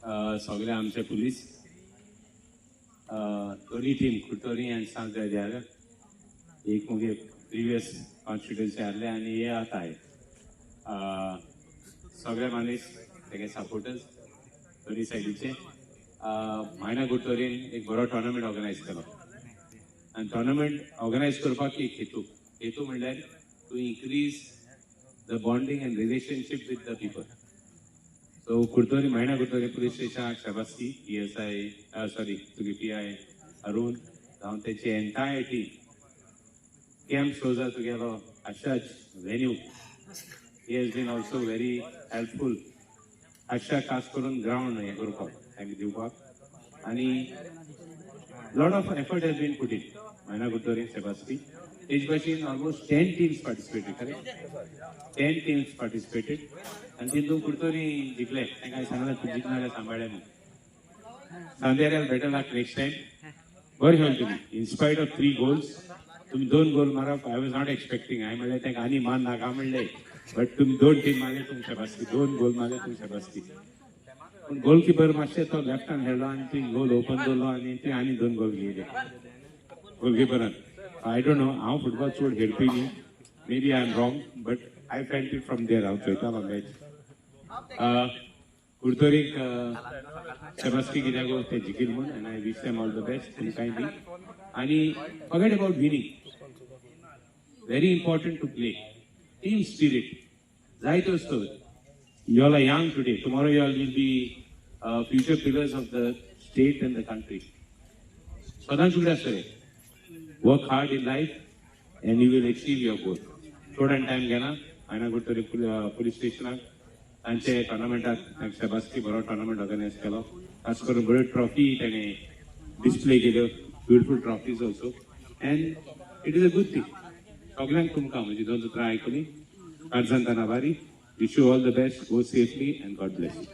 सगळे आमचे पुलीस, दोन्ही टीम कुडतरी आनी सांत जाल्यार एक मुगे प्रिवियस कॉन्स्टिट्युएन्सी आहले आनी हे आतां आहे. सगळे मनीस तेगे सपोर्टर्स दोन्ही सायडीचे. मायणा कुडतरीन एक बरो टोर्नामेंट ऑर्गनायज केलो आनी टोर्नामेंट ऑर्गनायज करपाक एक हेतू, हेतू म्हणल्यार to increase the bonding and relationship with the people. So Curtorim, Maina Curtorim police स्टेशनाक शाबासकी, PSI, sorry, तुगे PI Arun जावन तेची एंटायर टीम, कॅम्प सोजा तुगेलो आशाच venue, he has been also very helpful. आशा खास करून ग्रावंड हें करपाक तांकां दिवपाक आनी lot of effort has been put in. Maina Curtorim शाबासकी. तेज भाशेन almost 10 teams participated, correct? 10 teams participated आनी तितून कुडतरी जिखले. तांकां सांगलें, तूं जिखना सांबाळ्ळे म्हणून. सांदेराल better luck next time. बरें खेळ्ळे तुमी, in spite of 3 goals. तुमी 2 गोल मारप I was not expecting. हांवें म्हणलें तांकां आनी मान नाका म्हणलें, बट तुमी 2 टीम मारले, तुमी शाबासकी. 2 गोल मारले, तुमी शाबासकी. पूण गोलकिपर मातशें तो लेफ्टान खेळ्ळो आनी तुवें गोल ओपन दवरलो आनी तुवें आनी 2 गोल घेयले गोलकिपरान. I don't know, हांव फुटबॉल चड खेळपी न्ही, maybe I am wrong, but I felt it from there. हांव चोयतालो मॅच. कुडतरीक शाबासकी कित्याक ते जिखील म्हूण, and I wish them all the best. तुमकांय बी. आनी forget about winning, very important to play team spirit. जायते वस्तू, you all are young today, tomorrow you all will be future pillars of the state and the country. सदांच उगडास रे, work hard in life and you will achieve your goal. चड time घेना. मायणा Curtorim police स्टेशनाक तांचे टोर्नामेंटाक शाबासकी. बरो टोर्नामेंट ऑर्गनायज केलो, खास करून बऱ्यो ट्रॉफी ताणें डिस्प्ले केल्यो, beautiful trophies also, and it is a good thing. सगल्यांक तुमकां म्हजी दोन उतरां आयकली काळजांत आभारी. Wish you all the best, go safely and God bless you.